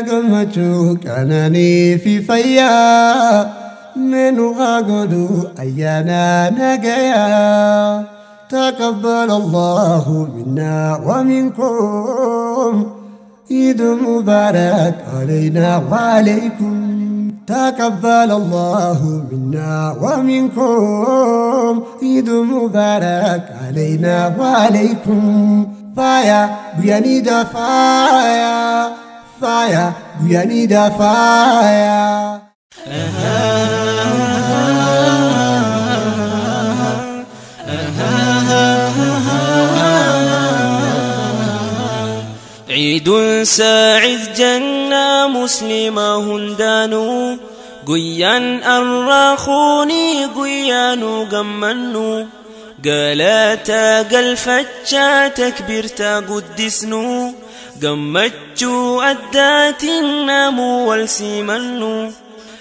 Gammachuu qananii fi fayyaa nu haa godhu ayyaana nagayaa. تقبل الله منا ومنكم عيد مبارك علينا وعليكم. تقبل الله منا ومنكم عيد مبارك علينا وعليكم. Faaya guyyaanida faaya faaya guyyaanida faaya. عيد ساعد جنة مسلمة هندانو قيان الراخوني قيانو قمنو قالاتا قلفتشا تكبيرتا قدسنو قمتشو أدات النامو والسيمنو.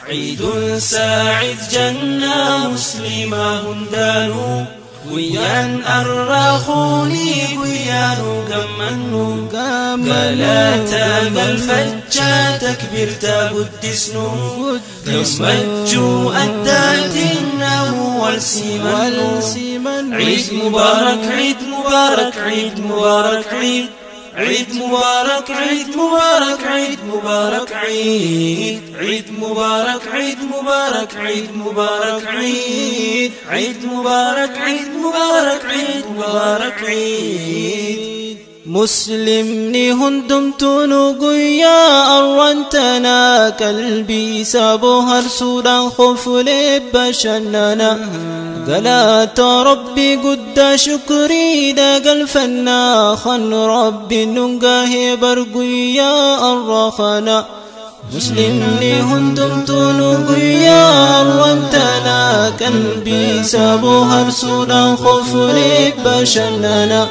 عيد ساعد جنة مسلمة هندانو قيان الراخوني قيانو قمنو قالاتا قلفتشا تكبيرتا قدسنو قمتشو أدات النامو والسيمنو. عيد مبارك عيد مبارك عيد مبارك عيد عيد مبارك عيد مبارك عيد مبارك عيد عيد مبارك عيد مبارك عيد مبارك عيد عيد مبارك عيد مبارك عيد مبارك عيد. مسلمني هندمتونو قيا أرنتنا قلبي سابوهر سودان خوف لبشننا قلات ربي قد شكري دا قلفنا خن ربي ننقاه برقيا الرخنا. مسلمني هندمتونو قيا أرنتنا قلبي سابوهر سودان خوف لبشننا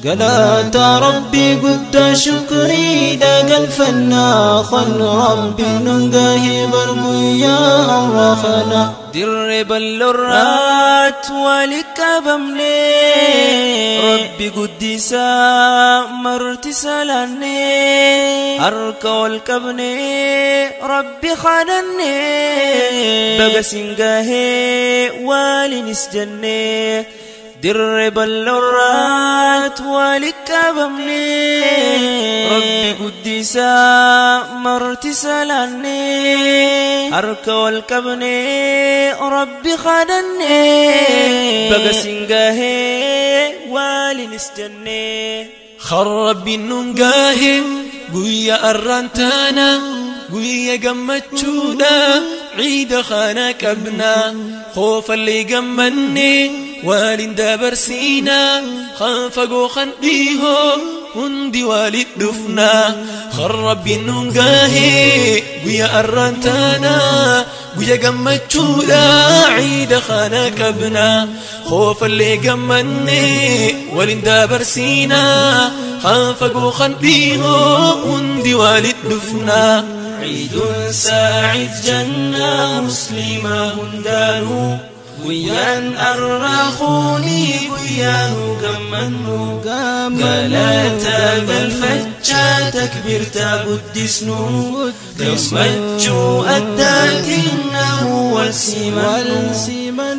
قلات ربي قد شكري دا قلفنا خن ربي ننقاه برقيا الرخنا. درب اللرات ولك بملي ربي قديسا مرتي سلاني أركا والكبني ربي خانني بقى سنقاهي والي نسجني. درب اللرات ولك بملي ربي قديسا مرتي سلاني أركا والكبني ربي خانني بقى سنقاهي والي نسجني. خرب الننقاهي قويا أرانتانا قويا قمتشونا عيد خانا كبنا خوف اللي قمني والين دبرسينا خنفقو خنديهو هندي والد دفنا. خرب الننقاهي قويا أرانتانا قويا قمتشونا عيد خانا كبنا خوف اللي قمني والين دبرسينا خنفقو خنديهو هندي والد دفنا. عيد ساعد جنة مسلمة هندانو قيان الراخوني قيانو قمنو قالاتا قلفتشا تكبيرتا قدسنو قمتشو أدات النامو والسيمنو.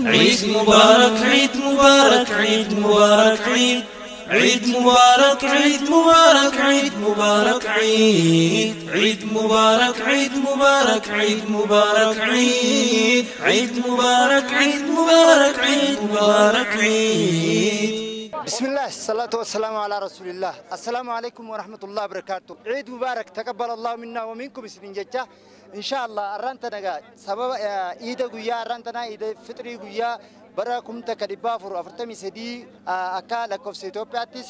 عيد مبارك عيد مبارك عيد مبارك عيد عيد مبارك عيد مبارك عيد مبارك عيد عيد مبارك عيد مبارك عيد مبارك عيد عيد مبارك عيد مبارك عيد مبارك عيد. بسم الله الصلاة والسلام على رسول الله. السلام عليكم ورحمة الله وبركاته. عيد مبارك تقبل الله منا ومنكم سنين جتا إن شاء الله. أرانتنا سبب عيد قويا أرانتنا عيد فطري قويا برا كمتا كدبا فرو أفرتمي سدي أكا لكوف إثيوبياتيس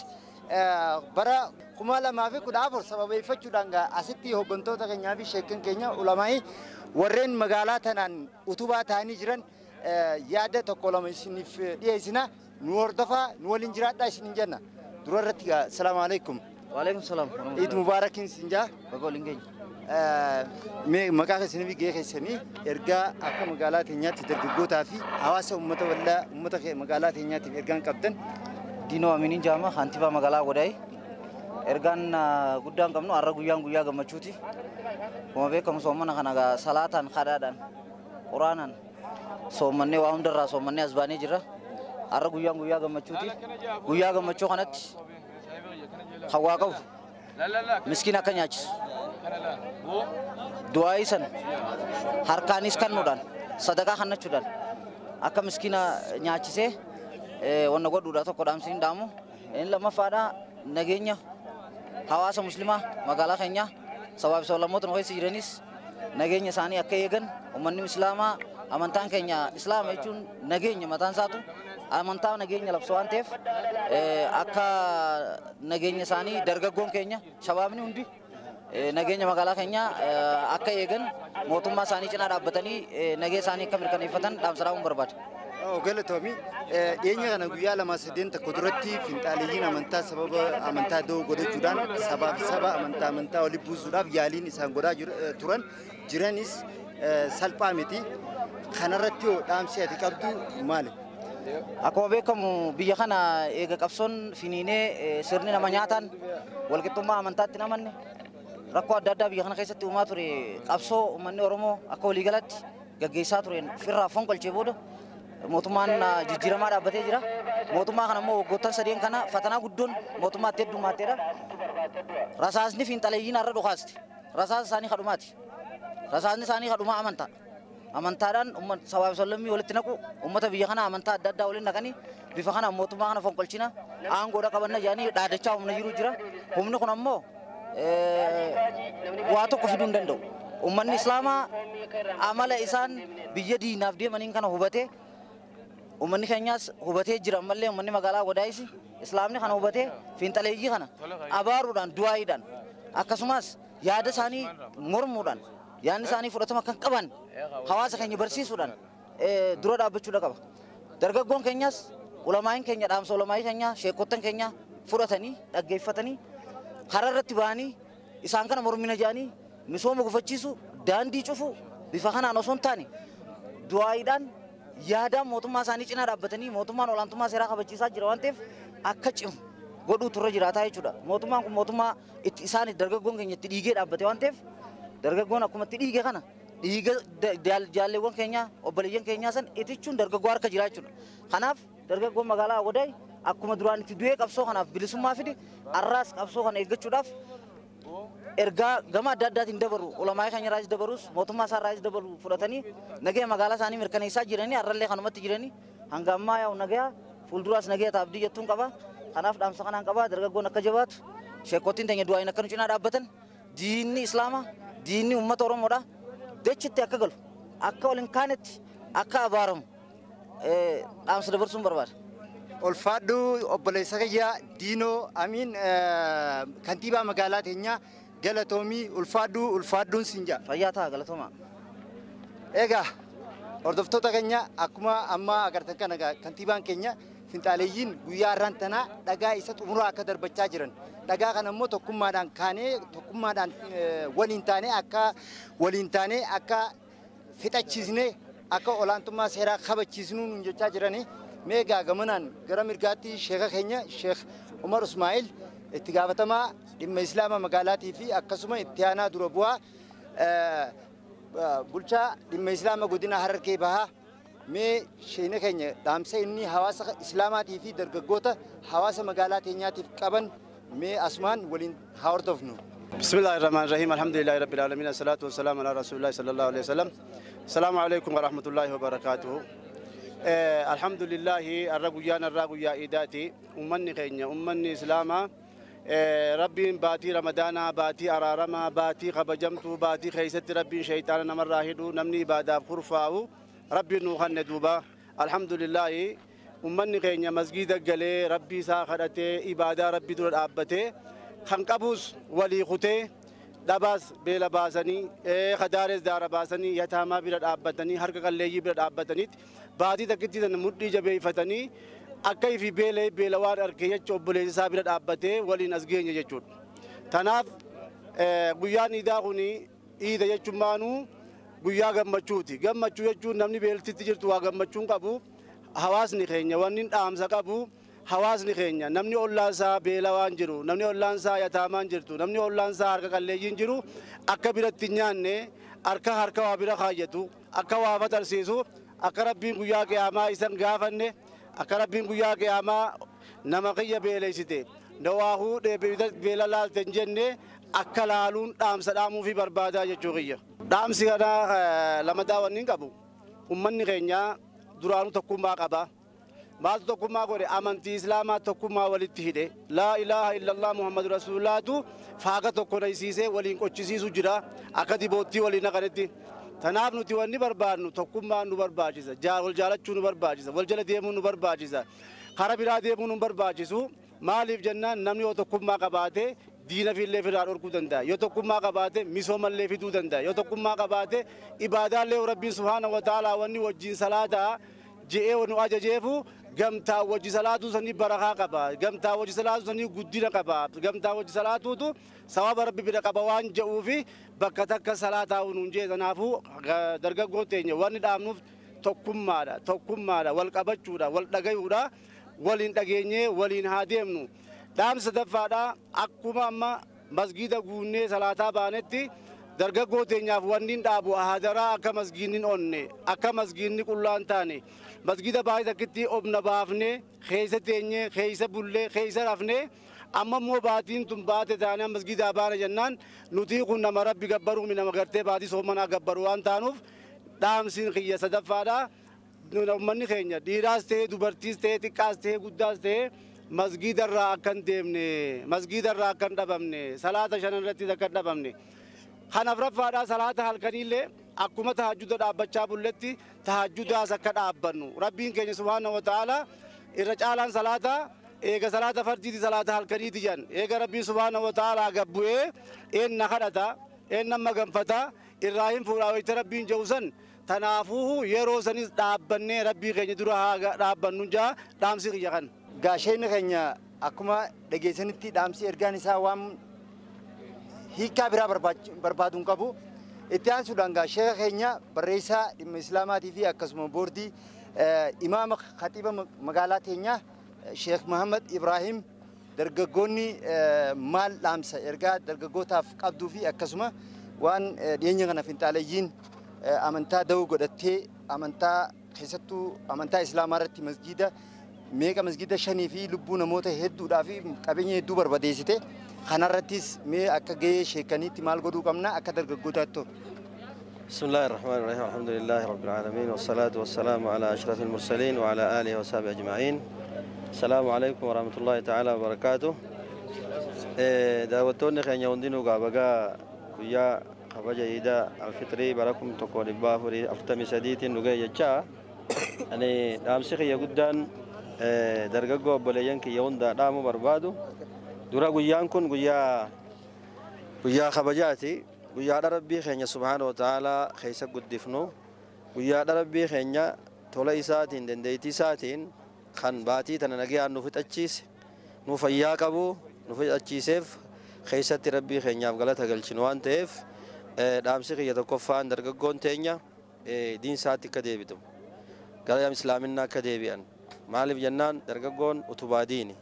برا كمالا ما في كدافر سبب يفتشو دانغا أستي هو بنتو تكنيا في شكل كنيا علماء ورين مقالاتنا أتوبة تاني جرن يادة تقولهم سنف ديسنا نور دفع نولين جرات دايسين جنة درورتك. السلام عليكم. وعليكم السلام. عيد مبارك سنجا. بقول إنجي. Maqaa keessanii fi gahee keessanii ergaa akka magaalaa teenyaatti dargaggootaa fi hawaasa uummata wallaa uummata magaalaa teenyaatiif ergaan qabdan. Diinoo Aminiin Jaama kantiibaa magaalaa Godaay. Ergaan guddaan qabnu har'a guyyaan guyyaa gammachuuti. Akkuma beekamu soomana kana salaataan kadhaadhaan quraanaan soomannee waa hundarraa soomannee as baanee jirra. Har'a guyyaan guyyaa gammachuuti. Guyyaa gammachuu kanatti kan waa qabu miskiina akka nyaachisu. Du'aayii san harkaanis kennuudhaan sadaqaa kennachuudhaan akka miskiina nyaachisee wanna godhuudha tokko dhaamsiin dhaamu. Inni lammaffaadha nageenya hawaasa muslimaa magaalaa keenyaa sabaaf sablammoota nu keessa jiranis nageenya isaanii akka eegan uummanni islaamaa amantaan keenya islaama jechuun nageenya mataan isaatu amantaa nageenya labsu waan ta'eef akka nageenya isaanii dargaggoon keenya shabaabni hundi nageenya magaalaa keenyaa akka eegan mootummaa isaanii cinaa dhaabbatanii nageenya isaanii akka mirkaneeffatan dhaamsa dhaamuun barbaada. Galatoomii dhiyeenya kana guyyaa lama sadeen tokko duratti finxaaleeyyiin amantaa sababa amantaa da'oo godhachuudhaan sabaaf saba amantaa amantaa walitti buusuudhaaf yaaliin isaan godhaa turan jiranis salphaa miti. Kanarratti hoo dhaamsi ati qabdu maali? Akkuma beekamu biyya kana eega qabsoon finiinee sirni nama nyaataan walqixxummaa amantaatti namanne rakkoo adda addaa biyya kana keessatti uumaa ture qabsoo uummanni Oromoo akka waliigalatti gaggeessaa tureen ofirraa fonqolchee booda mootummaan jijjiiramaa dhaabbatee jira. Mootummaa kana immoo waggoottan sadeen kana fatanaa guddoon mootummaatti heddummaatteedha. Rasaasni fiinxaleeyyiin har'a dhukaaste. Rasaasa isaanii kadhumaati. Rasaasni isaanii kadhumaa amantaa. Amantaadhaan sabaaf sablammii walitti naqu uummata biyya kana amantaa adda addaa waliin naqanii bifa kana mootummaa kana fonqolchina aangoodha qabanna jedhanii dhaadachaa humna jiru jira. Humni kun ammoo waa tokko fiduu hin danda'u. Uummanni Islaamaa amala isaan biyya diinaaf deemaniin kana hubatee uummanni keenyaas hubatee jira ammallee uummanni magaalaa Wadaayis islaamni kana hubatee fiinxaleeyyii kana abaaruudhaan du'aayiidhaan akkasumas yaada isaanii mormuudhaan yaadni isaanii fudhatama kan qaban hawaasa keenya barsiisuudhaan dura dhaabbachuudha qaba. Dargaggoon keenyas ulamaa'iin keenya dhaamsa ulamaa'ii keenya sheekottan keenya fudhatanii dhaggeeffatanii karaa irratti ba'anii isaan kana mormina jedhanii misooma gufachiisu daandii cufu bifa kanaan osoo hin taane du'aayiidhaan yaadaan mootummaa isaanii cinaa dhaabbatanii mootummaan olaantummaa seeraa kabachiisaa jira waan ta'eef akka cimu godhuutu irra jiraataa jechuudha. Mootummaan kun mootummaa itti isaan dargaggoon keenya itti dhiigee dhaabbate waan ta'eef dargaggoon akkuma itti dhiige kana dhiiga jaalleewwan keenya obboleeyyan keenyaa san itichuun dargaggoo harka jira jechuudha. Kanaaf dargaggoon magaalaa Awwadaay akkuma duraan itti du'ee qabsoo kanaaf bilisummaa fide har'aas qabsoo kana eeggachuudhaaf ergaa gama adda addaatiin dabaru ulamaa'ii keenya irraas dabarus mootummaa isaa irraas dabaru fudhatanii nagaya magaalaa isaanii mirkaneessaa jiranii har'allee kanumatti jiranii hanga ammaa yaa'u nagaya fuulduraas nagaya ta'a abdii jettuun qaba. Kanaaf dhaamsa kanaan qaba dargaggoon akka jabaatu sheekottiin teenya du'aayin akka nu cinaa dhaabbatan diinni islaamaa diinni uummata Oromoodha dachitti akka galu akka waliin kaanetti akka abaaramu dhaamsa dabarsuun barbaada. Ulfaadhu obboleessa kiyya Diinoo Amiin kantiibaa magaalaa teenyaa galatoomii ulfaadhu ulfaadhuun siin jedha. Fayyaa ta'a galatoomaa. Egaa hordoftoota keenya akkuma amma agartan kana kantiibaan keenya finxaaleeyyiin guyyaa har'aan tanaa dhagaa isa xumuraa akka darbachaa jiran. Dhagaa kana immoo tokkummaadhaan kaanee tokkummaadhaan waliin taanee akka waliin taanee akka fixachiisnee akka olaantummaa seeraa kabachiisnuu nuun jechaa jiranii. Mee egaa gamanaan gara mirgaatti sheeka keenya Sheekh Umar Ismaa'il itti gaafatamaa dhimma Islaama magaalaatii fi akkasuma itti aanaa dura bu'aa bulchaa dhimma Islaama godina Harargee Bahaa mee sheena keenya dhaamsa inni hawaasa Islaamaatii fi dargaggoota hawaasa magaalaa teenyaatiif qaban mee asumaan waliin haa hordofnu. بسم الله الرحمن الرحيم الحمد لله رب العالمين الصلاة والسلام على رسول الله صلى الله عليه وسلم السلام عليكم ورحمة الله وبركاته. الحمد لله الرجيان الرجيا إداتي أمني خينيا أمني إسلاما ربي باتي رمضانا باتي أرارما باتي خبجمتو باتي خيست ربي شيطان نمر راهدو نمني بادا خرفاو ربي نوخن ندوبا الحمد لله أمني خينيا مسجد قلي ربي ساخرته إبادة ربي دور أبته خنقبوس ولي خته دباس بلا باسني خدارس دار باسني يتاما بلا أبتني هرك قليي بلا أبتني baadii takkitti sana mudhii jabeeffatanii akka ifi beelee beelawaan argee jecha obboleessa isaa bira dhaabbatee waliin as geenye jechuudha. Tanaaf guyyaan iidaa kun iida jechuun maanuu guyyaa gammachuuti. Gammachuu jechuun namni beeltitti jirtu waa gammachuun qabu hawaasni keenya wanni dhaamsa qabu Hawaasni keenya namni ollaan isaa beelawaan jiru, namni ollaan isaa yataamaan jirtu, namni ollaan isaa harka qalleeyyiin jiru akka biratti hin nyaanne, harka harka waa bira kaayyatu, akka waa fatarsiisu, akka Rabbiin guyyaa qiyaamaa isan gaafanne, akka Rabbiin guyyaa qiyaamaa nama kiyya beeleysite dawaahuu beela laalte hin jenne akka laaluun dhaamsa dhaamuu fi barbaadaa jechuu kiyya. Dhaamsi kana lama daawwanni hin qabu. Uummanni keenya duraanuu tokkummaa qaba. Maaltu tokkummaa godhe? Amantii Islaamaa tokkummaa walitti hidhe. Laa ilaaha illallah Muhammadu Rasuulaatu faaga tokko naysiisee waliin qochisiisu jira. Akka diboottii waliin naqanetti. Tanaaf nuti wanni barbaadnu tokkummaan nu barbaachisa. Wal jaalachuu nu barbaachisa. Wal jala deemuu nu barbaachisa. Karaa biraa deemuu nu barbaachisu. Maaliif jennaan namni yoo tokkummaa qabaate diina fiillee firaa dhorkuu danda'a. Yoo tokkummaa qabaate misoomallee fiduu danda'a. Yoo tokkummaa qabaate ibaadaallee Rabbiin subhaanahu wa ta'aalaa wanni wajjin salaataa je'ee nu ajajeefu gamtaa wajji salaatuu sanii barakaa qaba. Gamtaa wajji salaatuu sanii guddina qaba. Gamtaa wajji salaatuutu sababa Rabbi bira qaba waan je'uufi bakka takka salaataa nuun jee. Kanaafuu dargaggoon teenya wanni dhaabnuuf tokkummaadha. Tokkummaadha. Wal qabachuudha. Wal dhagayuudha. Waliin dhageenyee waliin haa deemnu. Dhaamsa sadaffaadha. Akkuma amma masgiida guunnee salaataa baanetti dargaggoo teenyaaf wanni dhaabu hadaraa akka masgiinni hin onne, akka masgiinni qullaan taane, masgiida baay'ee takkitti obna baafnee keessa teenyee keessa bullee keessa rafnee amma immoo baatiin tun baate taanee masgiidaa baana jennaan nuti kun nama Rabbi gabbaruu nama gartee baatii soomanaa gabbaru waan taanuuf dhaamsiin kiyya sadaffaadha. Uummanni keenya dhiiraas ta'ee dubartiis ta'ee xiqqaas ta'ee guddaas ta'ee masgiidarraa akka hin deemne, masgiidarraa akka hin dhabamne, salaata shanan irrattis akka hin dhabamne. Kanaaf raffaadhaa salaata halkaniillee akkuma tahajjuda dhaabbachaa bulletti tahajjudaas akka dhaabbannu. Rabbiin keenya subhaanahu wa ta'aalaa irra caalaan salaata eega salaata fardiiti salaata halkaniiti jedhan. Eega Rabbiin subhaanahu wa ta'aalaa gabbu'ee eenna kadhata, eenna maganfata, irraa hin fuudhaa wayita Rabbiin jedhu san. Tanaafuu yeroo sanis dhaabbannee Rabbii keenya dura haa dhaabbannu jaa dhaamsi kiyya kana. Gaasheen keenya akkuma dhageessanitti dhaamsi ergaan isaa waan hiikaa biraa barbaadu hin qabu. Itti aansuudhaan gaashee keenya barreessaa dhimma Islaamaatii fi akkasuma boordii imaama khatiiba magaalaa teenyaa Sheekh Muhammad Ibrahim dargaggoonni maal dhaamsa ergaa dargaggootaaf qabduu fi akkasuma waan dhiyeenya kana finxaalayyiin amantaa da'uu godhattee amantaa keessattuu amantaa Islaamaa irratti masgiida meeqa masgiida shanii fi lubbuu namoota hedduudhaa fi qabeenya hedduu barbadeessite kanarrattis mee akka gahee sheekaniitti maal godhuu qabna akka dargaggootaatti. بسم الله الرحمن الرحيم، الحمد لله رب العالمين، والصلاة والسلام على أشرف المرسلين وعلى آله وصحبه أجمعين. السلام عليكم ورحمة الله تعالى وبركاته. دعوتون خينيا وندينو غابغا ويا kabaja iida alfitrii bara 1443 nu ga'e jecha. Ani dhaamsi kiyya guddaan dargaggoo obboleeyyan kiyya hundaa dhaamuu barbaadu dura guyyaan kun guyyaa kabajaati. Guyyaadha Rabbii keenya subhaanahu wa ta'aalaa keessa guddifnu, guyyaadha Rabbii keenya tola isaatiin dandeettii isaatiin kan baatii tana nagayaan nu fixachiise, nu fayyaa qabu nu fixachiiseef keessatti Rabbii keenyaaf galata galchinu waan ta'eef dhaamsi kiyya tokkoffaan dargaggoon teenya diin isaatti akka deebitu, gara islaaminaa akka deebi'an. Maaliif jennaan dargaggoon utubaa diini,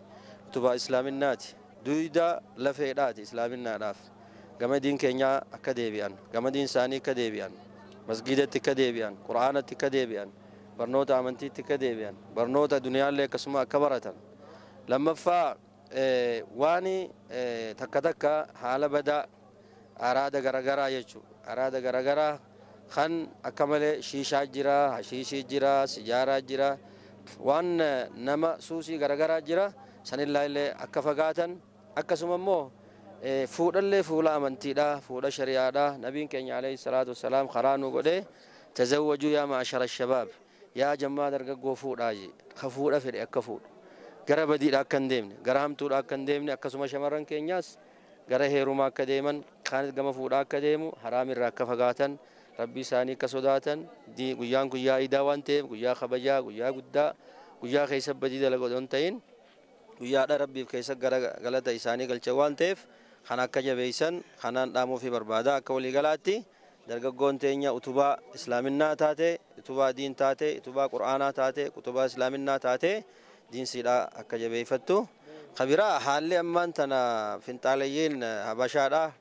utubaa islaaminaati, duyda lafeedhaati islaaminaadhaaf. Gama diin keenyaa akka deebi'an, gama diin isaanii akka deebi'an, masgiidatti akka deebi'an, qura'aanatti akka deebi'an, barnoota amantiitti akka deebi'an, barnoota duniyaallee akkasuma akka baratan. Lammaffaa waan takka takka haala badaa araada garagaraa jechuudha. Araada garagaraa kan akka malee shiishaa jira, hashiishii jira, sijaaraa jira, waan nama suusii garagaraa jira, sanillaa illee akka fagaatan. Akkasuma immoo fuudhallee fuula amantiidha, fuudha shari'aadha. Nabiin keenya alayhi salaatu wassalaam karaa nu godhee tazawwajuu yaa ma'ashara shabaab, yaa jammaa dargaggoo fuudhaa jee, ka fuudha fedhe akka fuudhu, gara badiidha akka hin deemne, gara hamtuudha akka hin deemne. Akkasuma shamarran keenyaas gara heerumaa akka deeman, kaanis gama fuudhaa akka deemu, haraamirraa akka fagaatan, Rabbii isaanii akka sodaatan. Guyyaan guyyaa iidaa waan ta'eef guyyaa kabajaa, guyyaa guddaa, guyyaa keessa badii dalagu osoo hin ta'in guyyaadha Rabbiif keessa gara galata isaanii galcha waan ta'eef kan akka jabeessan kanaan dhaamuu fi barbaada. Akka waliigalaatti dargaggoon teenya utubaa islaaminaa taate, utubaa diin taate, utubaa qura'aanaa taate, utubaa islaaminaa taate Diinsiidha akka jabeeffattu. Kabiraa haalli ammaan tana finxaalayyiin Habashaadha.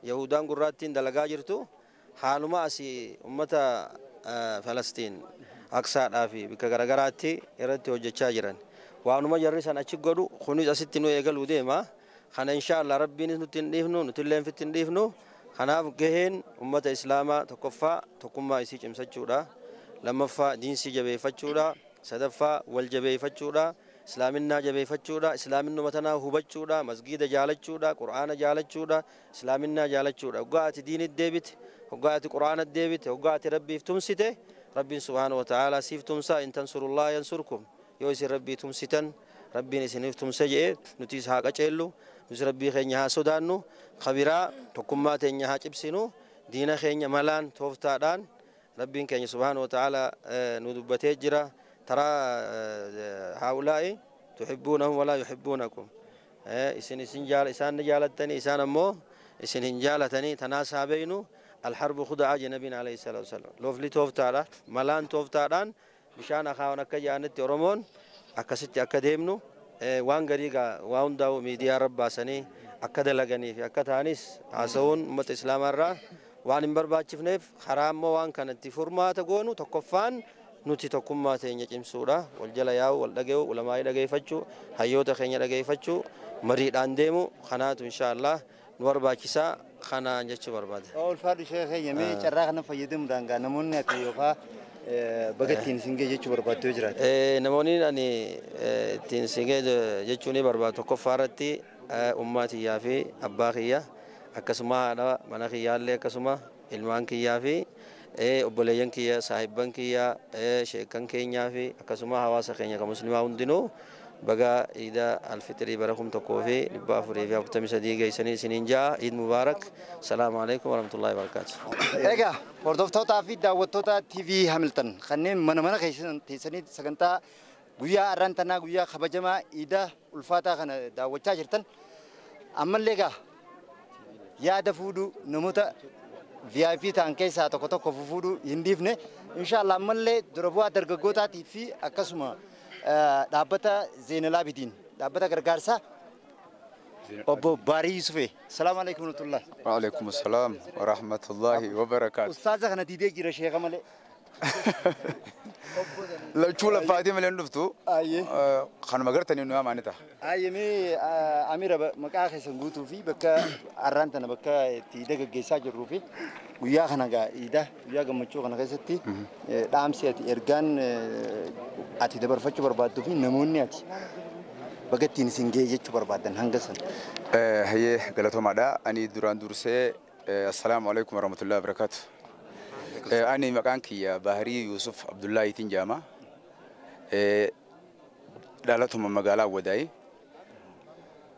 Yahudaan gurraattiin dalagaa jirtu haaluma asii ummata Falastiin Aqsaadhaa fi bakka garagaraatti irratti hojjechaa jiran. Waanuma jarri san achi godhu kunis asitti nu eegaluu deema. Kana inshaallah Rabbiinis nutti hin dhiifnu, nuti illee fitti hin dhiifnu. Kanaaf gaheen ummata Islaamaa tokkoffaa tokkummaa isii cimsachuudha. Lammaffaa diinsii jabeeffachuudha. Sadaffaa wal jabeeffachuudha. Islaaminaa jabeeffachuudha. Islaaminuma tanaa hubachuudha. Masgiida jaalachuudha. Qur'aana jaalachuudha. Islaaminaa jaalachuudha. Hoggaa ati diinit deebite, hoggaa ati Qur'aana deebite, hoggaa ati Rabbiif tumsite, Rabbiin subhaanahu wa ta'aalaa siif tumsa. In tansurullaha yansurkum. Yoo isin Rabbii tumsitan Rabbiin isiniif tumsa jedhee nutis haa qaceellu. Nus Rabbii keenya haa sodaannu. Kabiraa tokkummaa teenya haa cimsinu. Diina keenya malaan tooftaadhaan Rabbiin keenya subhaanahu wa ta'aalaa nu dubbatee jira. ترى هؤلاء تحبونهم ولا يحبونكم. إسن إسن جال إسان جالتني إسان أمو إسن هنجالتني تناسى بينه الحرب خدعة نبينا عليه الصلاة والسلام. لوفلي توفتارا ملان توفتاران بشان أخاونا كجانت يرمون أكست أكاديمنو وان غريغا وان داو ميديا ربا سني أكاد لغني في أكتانيس عسون مت إسلام الرا وان برباتشفنف حرام وان كانت فرما تقونو تكفان nuti tokkummaa teenya cimsuudha. Wal jala yaa'u, wal dhaga'u, ulamaa'ii dhageeffachuu, hayyoota keenya dhageeffachuu, mariidhaan deemu kanaatu inshaallah nu barbaachisaa kanaan jechuu barbaada. Ulfaadhu sheekh keenya, mee carraa kana fayyadamuudhaan gaa namoonni ati yookaan baga ittiin isin ga'e jechuu barbaaddu yoo jiraate. Namoonni ani ittiin isin ga'e jechuu ni barbaadu. Tokkoffaa irratti ummaa tiyyaa fi abbaa kiyya, akkasuma haadha mana kiyyaallee, akkasuma ilmaan kiyyaa fi obboleeyyan kiyya, saahibban kiyya, sheekan keenyaa fi akkasuma hawaasa keenya kan muslimaa hundinuu baga iida alfitrii bara 1443 geessanii isiniin ja'a. Iid mubaarak. Salaamu alaikum warahmatullahi wabarakaatu. Egaa hordoftootaa fi daawwattoota TV Hamilton kanneen mana mana keessan teessanii sagantaa guyyaa har'aan tanaa guyyaa kabajamaa iida ulfaataa kana daawwachaa jirtan, ammallee egaa yaada fuudhuu namoota VIP ta'an keessaa tokko tokko fuudhuu hin dhiifne. Inshaallah ammallee dura bu'aa dargaggootaatii fi akkasuma dhaabbata Zeenalaa Bidiin dhaabbata gargaarsaa obbo Baarii Yusufee. Salaamu alaikum warahmatullah. Wa alaikum assalam wa rahmatullahi wa barakaatu. Ustaaza kana diidee jira sheeka malee. Lachuu laffaatii malee hin dhuftu. Kanuma gartanii nu amaani ta'a. Ayyee, mee Amira, maqaa keessan guutuu fi bakka har'aan tana bakka itti iida gaggeessaa jirruu fi guyyaa kana gaa iida guyyaa gammachuu kana keessatti dhaamsi ati ergaan ati dabarfachuu barbaadduu fi namoonni ati bakka ittiin isin ga'e jechuu barbaaddan hanga sana. Hayyee, galatoomaadha. Ani duraan dursee assalaamu alaikum warahmatullahi wabarakaatu. Ani maqaan kiyya Baharii Yusuf Abdullaahiitiin jedhama. Dhalatuma magaalaa Wadaayi.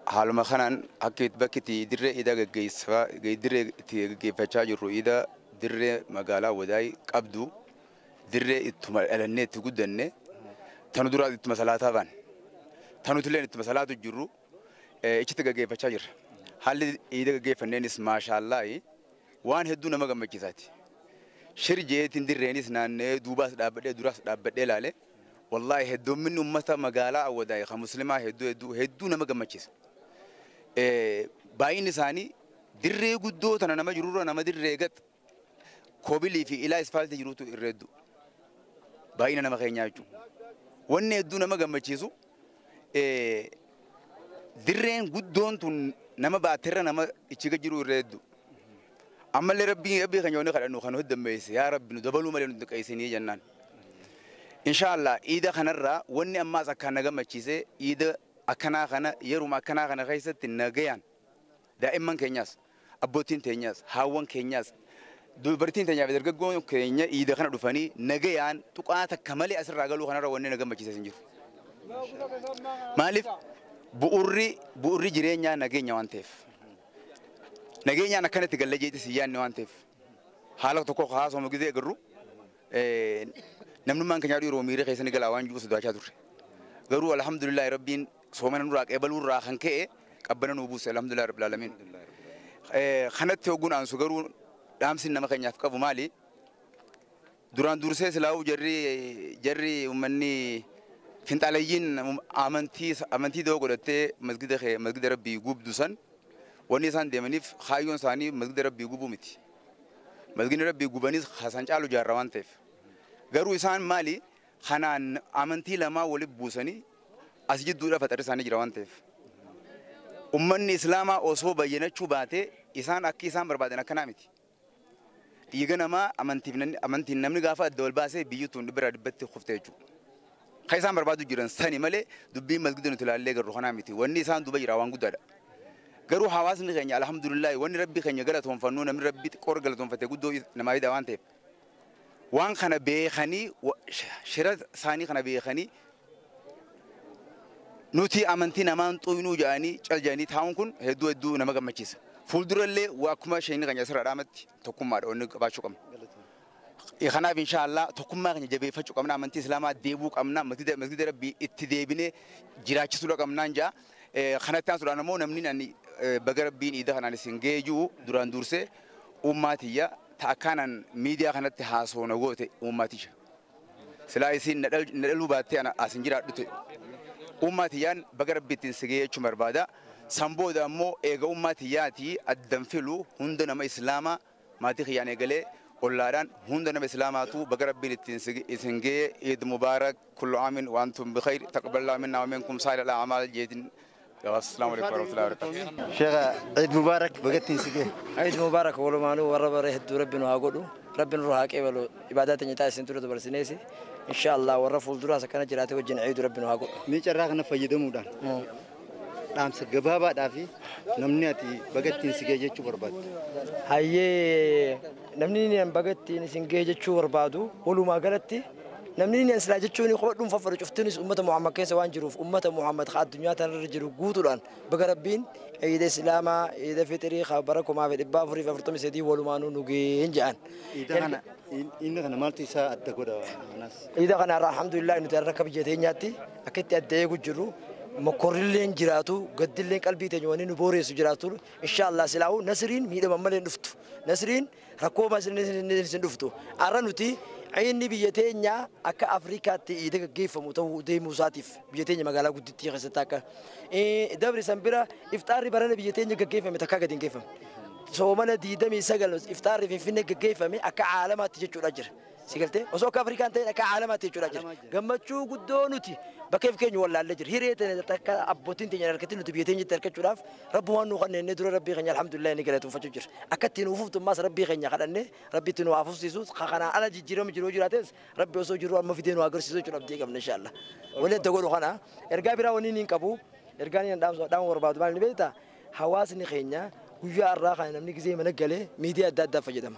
Haaluma kanaan akka bakki itti dirree iida gaggeessaa dirree itti gaggeeffachaa jirru iida dirree magaalaa Wadaayi qabdu, dirree ittuma dhalannee itti guddanne, tanu duraa ittuma salaataa baan tanutillee ittuma salaatu jirru ichitti gaggeeffachaa jirra. Haalli iida gaggeeffanneenis maashaallaahi waan hedduu nama gammachiisaati. Shir jeetiin dirreenis naannee duubaas dhaabbadhee duraas dhaabbadhee ilaale, wallaahi hedduumminni uummata magaalaa Awwadaayi kan muslimaa hedduu hedduu hedduu nama gammachiisa. Baay'inni isaanii dirree guddoo tana nama jirurra nama dirree gat koobilii fi ilaa isfaaltii jirutu irra hedduu. Baay'ina nama keenyaa jechuudha. Wanni hedduu nama gammachiisu dirreen guddoon tun nama baaterra nama ichiga jiru irra hedduu. Ammallee Rabbii keenya wanni kadhannu kan heddummeesse yaa Rabbi nu dabaluu malee nu xiqqeessinii jennaan. Inshaallah iida kanarraa wanni ammaas akkaan na gammachiise iida akkanaa kana yeruma akkanaa kana keessatti nagayaan daa'imman keenyaas, abbootiin teenyaas, haawwan keenyaas, dubartiin teenyaa fi dargaggoon keenya iida kana dhufanii nagayaan tuqaa takka malee asirraa galuu kanarra wanni na gammachiise hin jiru. Maaliif bu'urri jireenyaa nageenya waan ta'eef. Nageenyaan akkanatti galle jeetis hin yaadne waan ta'eef. Haala tokko haasawama gizee agarru namnummaan keenya yeroo miira keessa ni galaa waan jiru sodaachaa turre. Garuu alhamdulillahi Rabbiin soomana nurraa qeebaluu irraa kan ka'e qabbana nuu buuse, alhamdulillahi rabbil alamin. Kanatti hogguun aansu garuu dhaamsi nama keenyaaf qabu maali? Duraan dursee silaa'uu jarri uummanni Finxaalayyiin amantii doo godhattee masgida rabbii gubdu san wanni isaan deemaniif kaayyoon isaanii masgida rabbii gubuu miti. Masgidni rabbii gubanis hasan caalu jaarra waan ta'eef. Garuu isaan maali kanaan amantii lamaa walitti buusanii as jidduudha faxarri isaanii jira waan ta'eef. Ummanni Islaamaa osoo bayyanachuu baatee isaan akka isaan barbaadan akkanaa miti. Dhiiga namaa amantiin namni gaafa adda wal baasee biyyi tun dhibba dhibbatti kuftee jechuudha. Kan isaan barbaadu jiran sani malee dubbiin masgida nuti ilaallee garuu kanaa miti. Wanni isaan duuba jira waan guddaadha. Garuu hawaasni keenya alhamdulillah wanni rabbi keenya galatoonfannu namni rabbi xiqqoo galatoonfatee guddoo namaa fida waan ta'eef. Waan kana beekanii shira isaanii kana beekanii nuti amantii namaan xuyinuu jedhanii cal jedhanii taa'uun kun hedduu hedduu nama gammachiisa. Fuuldurallee akkuma isheen keenya asirra dhaamatti tokkummaadha wanni qabaachuu qabna. Kanaaf inshaallah tokkummaa keenya jabeeffachuu qabna amantii islaamaa deebuu qabna masgida rabbii itti deebinee jiraachisuudha qabnaan jaa. Kanatti aansuudhaan ammoo namni ani baga rabbiin iida kanaan isin geejuu duraan dursee ummaatiyya ta'akkaanaan miidiyaa kanatti haasoona goote ummaatiyya. Silaa isin na dhaluu baattee asin jiraadhu ta'e. Ummaatiyyaan baga rabbiittiin si geejjuu barbaada. San booda ammoo eega ummaatiyyaatii addan filu hunda nama islaamaa maatii kiyyaan eegalee ollaadhaan hunda nama islaamaatu baga rabbiin ittiin isin gee Eid Mubarak kullu aamin wa antum bikhayr taqabbal minna wa minkum saalihal a'maal jeetin. Assalamu alaikum warahmatullahi wabarakatuh. Sheekh Eid Mubarak bagattiin si gee. Eid Mubarak walumaanuu warra bare hedduu rabbi nu haa godhu rabbi nu haa qeebalu ibaadaa teenya taasisin ture dabarsineesi inshaallah warra fuulduraas akkana jiraate wajjin Eid rabbi nu haa godhu. Mee carraa kana fayyadamuudhaan dhaamsa gabaabaadhaa fi namni ati bagattiin si gee jechuu barbaaddu. Hayyee namni inni bagattiin isin gee jechuu barbaadu walumaa galatti namni inni silaa jechuun qofa dhuunfaa fedhu cuftinis uummata Muhammad keessa waan jiruuf uummata Muhammad addunyaa tanarra jiru guutuudhaan baga rabbiin Eid Islaamaa Eid Fitrii bara 1443 walumaanuu nu geen jedhan. Inni kana maaltu isaa adda godha anas? Iida kana alhamdulillah nuti har'a akka biyya teenyaatti akka itti adda eegu jirru mokorrilleen jiraatu gaddilleen qalbii teenya wanni nu booreessu jiraatu inshaallah silaa'u nasriin miidhama malee dhuftu nasriin rakkoo malee hin dhuftu har'a nuti inni biyya teenya akka Afrikaatti iida gaggeeffamu ta'uu deemuu isaatiif biyya teenya magaalaa guddittii keessatti akka dabri san bira iftaarri barana biyya teenya gaggeeffame takkaa gadi hin geeffamne. Soomana 29 iftaarri Finfinnee gaggeeffame akka caalamaatti jechuudha jira. Sigaltee osoo akka Afrikaan ta'in akka caalamaatti jechuudha jira. Gammachuu guddoo nuti bakka keenya wallaallee jira. Hiree tana takka abbootiin teenya harkatti nuti biyya teenyatti harkachuudhaaf rabbumaan nu kanneen dura rabbii keenya alhamdulillah ni galatoonfachuu jira. Akka ittiin uufuftummaas rabbii keenya kadhannee rabbi ittiin nu hafuufsiisu kanaa ala jijjiiramu jiru jiraates rabbi osoo jiru amma fidee nu agarsiisu jechuudha abdii qabna inshaallah. Wanni adda godhu kana ergaa biraa wanni hin qabu ergaan inni dhaamu barbaadu maal ni beektaa hawaasni keenya guyyaa har'aa kana namni gizee mana galee miidiyaa adda addaa fayyadama.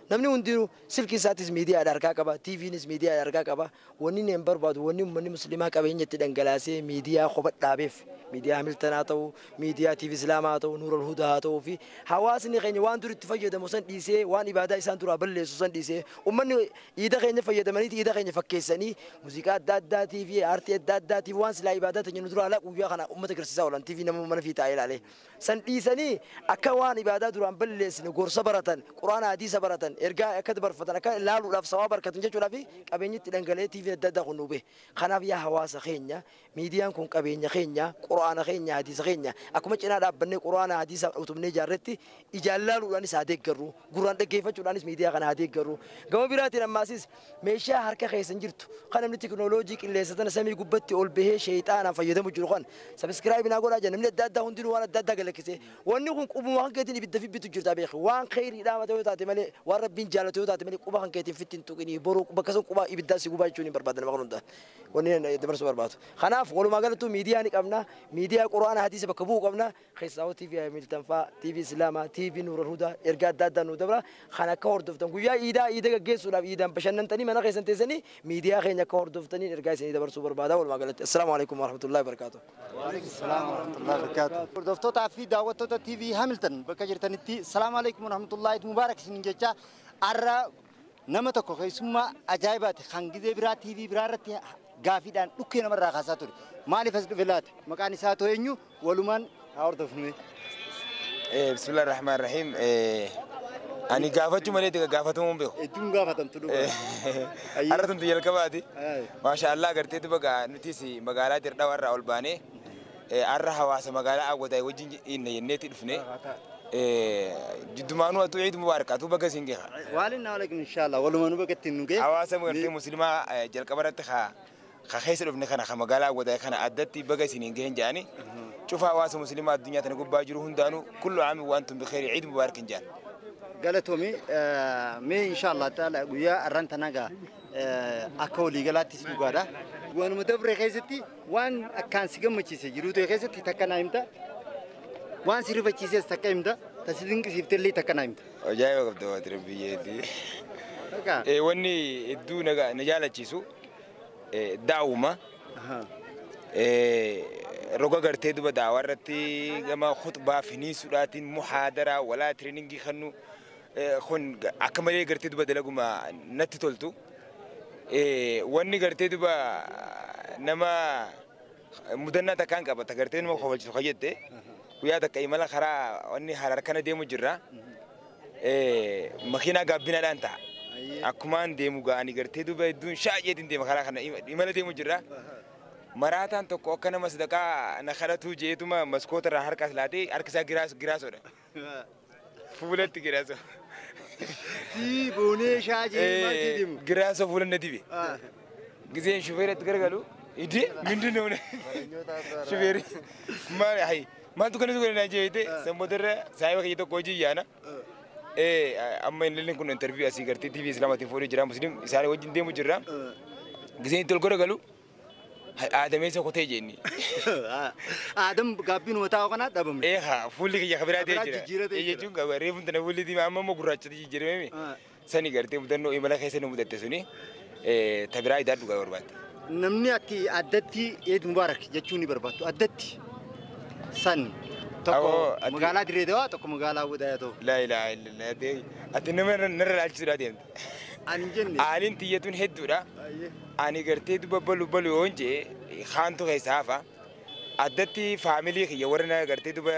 Namni hundinuu silkii isaatis miidiyaa harkaa qaba, TVnis miidiyaa harkaa qaba. Wanni inni hin barbaadu wanni uummanni musliimaa qabeenya itti dhangalaasee miidiyaa kopha dhaabeef miidiyaa Hamilton haa ta'u, miidiyaa TV Islaamaa haa ta'u, Nuurul Hudaa haa ta'uu fi hawaasni keenya waan dur itti fayyadamu san dhiisee waan ibaadaa isaan duraa balleessu san dhiisee uummanni iida keenya fayyadamanii iida keenya fakkeessanii muuziqaa adda addaatii fi aartii adda addaatii waan silaa ibaadaa teenya nu duraa alaa guyyaa kana uummata agarsiisaa oolan TV nama mana fi taa'ee ilaalee san dhiisanii akka waan ibaadaa duraan balleessine gorsa baratan, quraana hadiisa baratan ergaa akka dabarfatan akka ilaaluudhaaf sawaaba barkatan jechuudhaaf qabeenyi itti dhangala'ee TV adda addaa kun nu bahe. Kanaaf yaa hawaasa keenya miidiyaan kun qabeenya keenya quraana keenya hadiisa keenya akkuma cinaa dhaabbannee quraana hadiisa utubnee ijaarretti ijaan laaluudhaanis haa deeggarru gurraan dhaggeeffachuudhaanis miidiyaa kana haa deeggarru. Gama biraatiin ammaasis meeshaa harka keessan jirtu kan namni teknooloojii qilleensa tana samii gubbatti ol bahee sheexaanaan fayyadamu jiru kan sabiskiraayib naa godhaa jira namni adda addaa hundinuu waan adda addaa galakkisee wanni kun qubuma kan keetiin ibidda fibbitu jirta beeki waan kheyriidhaa mataa yoo taate malee waan rabbiin jaalatu yoo taate malee quba kan keetiin fittiin tuqinii boruu bakka sun quba ibiddaa si gubaa jechuun hin barbaadan nama kan hundaan wanni dabarsuu barbaadu. Kanaaf walumaa galattuu miidiyaa ni qabna miidiyaa quraana hadiisa bakka bu'uu qabna keessaa TV Hamilton fa'aa TV Islaamaa TV Nuurul Hudaa ergaa adda addaa nu dabra kan akka hordoftan guyyaa iidaa iida gaggeessuudhaaf iidaan bashannantanii mana keessan teessanii miidiyaa keenya akka hordoftanii ergaa isinii dabarsuu barbaada walumaa galatti. Assalaamu alaikum warahmatullahi wabarakaatuh. Waalaikum salaam warahmatullahi wabarakaatuh. Hordoftootaa fi daawwattoota TV Hamilton bakka jirtanitti salaamu alaikum warahmatullahi mubaarak isiniin jecha har'a nama tokko keessummaa ajaa'ibaati kan gizee biraa TV biraa irratti gaafiidhaan dhukkee namarraa kaasaa ture. Maaliif as dhufe laata? Maqaan isaa too eenyu? Walumaan haa hordofnu. Bismillahir Rahmanir Rahim. Ani gaafachuu malee gaafatamuu hin beeku. Hedduun gaafatamtu dhugaa. Har'a tuntu jalqabaati. Maasha Allah gartee duba nutis magaalaa Dirre irraa ol baanee har'a hawaasa magaalaa Awwadaay wajjin inna jenneetti dhufne. Jiddumaanuu atuu Eid Mubaarak atuu baga siin geha. Waalin alaikum inshallah walumaa nu bagatti nu gee. Hawaasa gartee musliimaa jalqaba irratti ka keessa dhufne kana ka magaalaa Awwadaay kana addatti baga isiniin gehen jedhani. Cufa hawaasa musliimaa addunyaa tana gubbaa jiru hundaanuu kullu aami wa antum bikheeri Eid Mubaarak hin jedhan. Galatoomi mee inshallah taala guyyaa arran tanagaa akka waliigalaattis dhugaadha. Waanuma dabre keessatti waan akkaan si gammachiise jiruutu keessatti takka naa himta. Waan si rifachiises takka himta. Tasi dinqisiiftellee takka naa himta. Ajaa'iba qabda waati rabbi jeeti. Wanni hedduu na jaalachiisu daa'uma. Roga gartee duba daawaa irratti gama khutbaa finiisuudhaatiin muhaadaraa walaa tireeningii kennu kun akka malee gartee duba dalaguma natti toltu. Wanni gartee duba nama mudannaa takkaan qabata gartee nama kofalchiisu ka jette guyyaa takka imala karaa wanni Harar kana deemu jirra. Makiinaa gaabbinaadhaan ta'a. Akkumaan deemu ga'anii gartee duba hedduun shaa'eetiin deema karaa kana imala deemu jirra. Maraataan tokko akka nama sadaqaa na kadhatu jeetuma maskoota irraa harka as laatee harka isaa giraasoodha. Fuulatti giraasoo. Si boonee shaajee maal deemu? Giraasoo fuula na dibe. Giseen shufeeratti garagalu idee mindin ነው shufeeri maal hay maaltu kana godhe na jeete sanboodarra saayiba kiyya tokko hojii yaana. Amma inni kun interview asii gartee TV Islaamaatiin fuudhee jira muslim isaanii wajjin deemu jirra. Giseen itti ol garagalu Aadameessa kotee jenni. Aadam gaabbiin mataa kana dhabame. Eehaa fuulli kiyya kabiraa ta'ee jira. Jechuun reefuun tana fuulli diimaa amma immoo gurraachatti jijjiirame. Sani gartee mudannoo imala keessa nu mudatte suni tabiraa idaa dhugaa barbaadde. Namni ati addatti Eid Mubaarak jechuun ni barbaaddu addatti san tokko magaalaa Dirree Dawaa tokko magaalaa Awwadaay ta'u. Laa ilaaha illallah ati nama narra ilaalchisuudhaa deemte. Ani jenne. Aaliin tiyyatuun hedduudha. Ani gartee duba balu balu yoon jee haantu keessa hafa addatti faamilii kiyya warra na gartee duba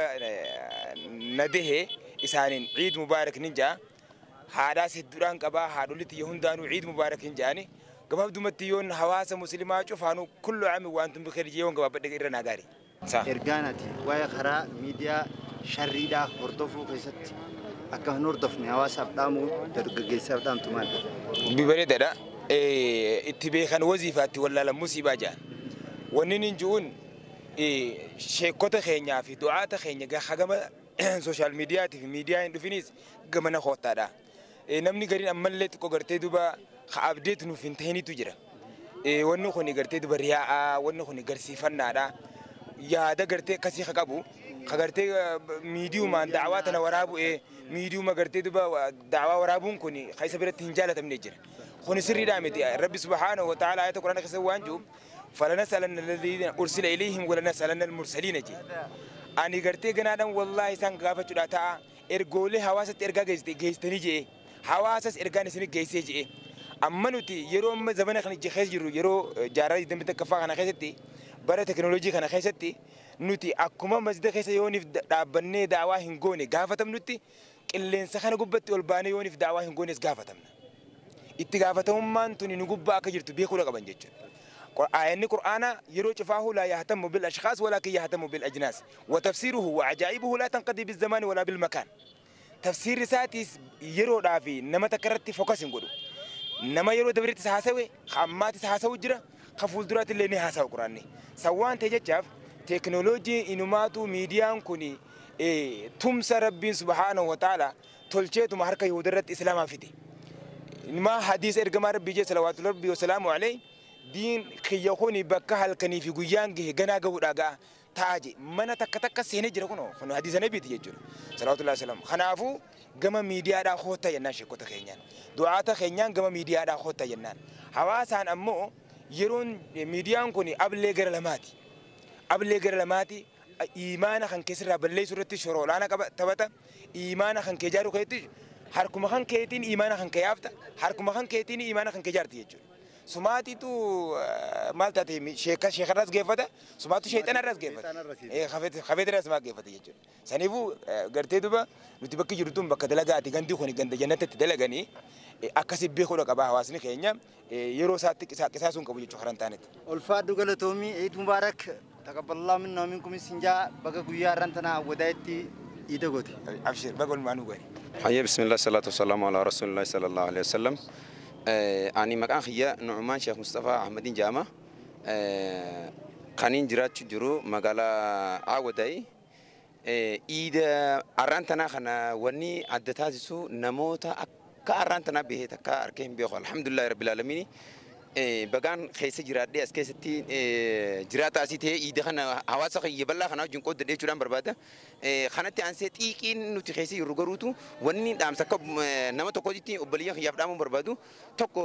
na dahee isaaniin Eid Mubaarak nin jaa haadhaas hedduudhaan qabaa haadholii tiyya hundaanuu Eid Mubaarak hin jaani gabaabdumatti yoon hawaasa musliimaa cufaanuu kullu aami wa antum bikheer jee yoon gabaabbadhe irra naa gaarii. Ergaan ati waa'ee karaa miidiyaa sharriidhaa hordofuu keessatti akka hin hordofne hawaasaaf dhaamuu dargaggeessaaf dhaamtu maal? Bareedaadha. Itti beekan waziifaatti wallaalan musiibaa jedhan. Wanni inni ji'uun sheekota keenyaa fi du'aata keenya hagama sooshaal miidiyaatii fi miidiyaa hin dhufinis gamana koottaadha. Namni gariin ammallee xiqqoo gartee duba abdeetu nuuf hin ta'initu jira. Wanni kun gartee duba riyaa'aa, wanni kun garsiifannaadha. Yaada gartee akkasii ka qabu, ka gartee miidiyumaan da'awaa tana waraabu'ee miidiyuma gartee duba da'awaa waraabuun kun ka isa biratti hin jaalatamne jira. Kun sirriidhaa miti. Rabbi subhaanahu wa ta'ala ayata Quraana keessa waan jiru falanasalanna alladhiina ursila ilayhim walanasalanna almursaliina jee. Ani gartee ganaadhaan wallaahi isaan gaafachuudhaa ta'a ergoolee hawaasatti ergaa geessitanii jee hawaasas ergaan isin geessee jee. Amma nuti yeroo amma zamana kana keessa jirru yeroo jaarraa 21ffaa kana keessatti bara teknooloojii kana keessatti nuti akkuma masjida keessa yooniif dhaabbannee daawaa hin goone gaafatamnutti qilleensa kana gubbatti ol baanee yooniif daawaa hin goones gaafatamna. Itti gaafatamummaan tuni nu gubbaa akka jirtu beekuudha qaban jechuudha. Aayanni Qur'aanaa yeroo cufaahu laa yahtamu bil ashkhaas walaakin yahtamu bil ajnaas wa tafsiruhu wa ajaa'ibuhu laa tanqadi bizamaani walaa bil makaan. Tafsiirri isaatiis yeroodhaa fi nama takka irratti fokas hin godhu. Nama yeroo dabreettis haasawe, ammaatis haasawu jira, ka fuulduraatti illee ni haasawa Qur'aanni. San waan ta'e jechaaf teeknooloojiin inumaatu miidiyaan kun tumsa Rabbiin subhaanahu wa ta'ala tolcheetuma harka Yihudaa irratti Islaamaa fide. ما حديث إرجما ربي جل صلوات ربي وسلامه عليه دين خيّخوني بكا هالكني في جويانجه جنا جود أجا تاجي منا تك تك سيني جرا كنو حديث النبي تيجي صلوات الله وسلام خنافو جما ميديا دا خوتا ينان شكوتا خينيان دعاتا خينيان جما ميديا دا خوتا ينان حواسان أمو يرون ميديان كوني أبلي غير لماتي إيمانا خن كسر بلي سورة الشرور أنا تبتا إيمانا خن كجارو كيتي harkuma kan keetiin imaana kan kee yaafta harkuma kan keetiin imaana kan kee jaarti jechuudha. Sumaatitu maal taate sheekarras geeffata sumaatu sheexanarras geeffata. Hafeetirras maa geeffata jechuudha. Saniifuu gartee duba nuti bakki jirtu tun bakka dalagaati gandi kun ganda jannatatti dalaganii akkasi beekuudha qaba hawaasni keenya yeroo isaatti qisaasuun qabu jechuudha karan taanetti. Ulfaadhu galatoomii Eid Mubaarak taqabbalallahu minna wa minkum isin jaa baga guyyaa har'aan tana Awwadaayitti iida goote. Abshir baga walumaan nu gahe. Hayya bismillah salatu wassalamu ala rasulillahi sallallahu alaihi wasallam. Ani maqaan kiyya Nu'umaan Sheekh Mustafaa Ahmadiin jedhama. Kaniin jiraachuu jiru magaalaa Awwadaayi. Iida har'aan tanaa kana wanni adda taasisu namoota akka har'aan tanaa bahee takka harkee hin beeku. Alhamdulillahi rabbil aalamiin. Bagaan keessa jiraadhee as keessatti jiraata asii ta'ee iida kana hawaasa kiyya bal'aa kana wajjin qooddadhee jechuudhaan barbaada. Kanatti aansee xiiqiin nuti keessa jirru garuutu wanni dhaamsa akka nama tokkootti obboleeyyan kiyyaaf dhaamuun barbaadu tokko